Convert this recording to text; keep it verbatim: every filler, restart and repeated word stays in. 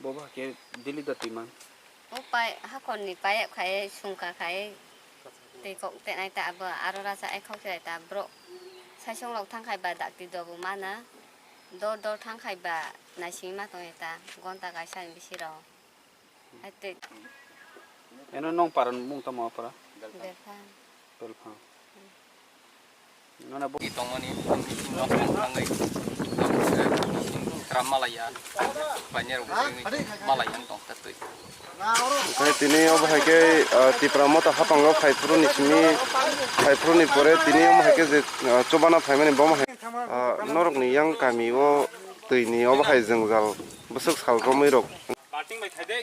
Bo ba ke dili da twi man. O pai, hakorni payep khai, sungka khai, tei kok tenai ta abo aro rasa ai khok chai ta borok. Saisong rok thang khai ba dakti dobo mana. Dor dor thang khai ba naising ma tong ta gonta kaisa ni bisi rok. Hai tei. Eno nong paran mung tamo para? Belpha. Belpha. Nona bo. I tongmani, ang meeting no phang thangwi, ang, eh, meeting tram malaya, paine rok meeting malaya wng tong kha twi. Okhai tini obo hai khe, ah, Tipra Motha hapango phaiphuru ni simi, phaiphuru ni pore tini omo hai khe je, ah, chubana phaimani bomo hai, ah, norok ni yang kami o twi ni obo hai jwngjal bwswk sal romwi rok. Balting bai khai de.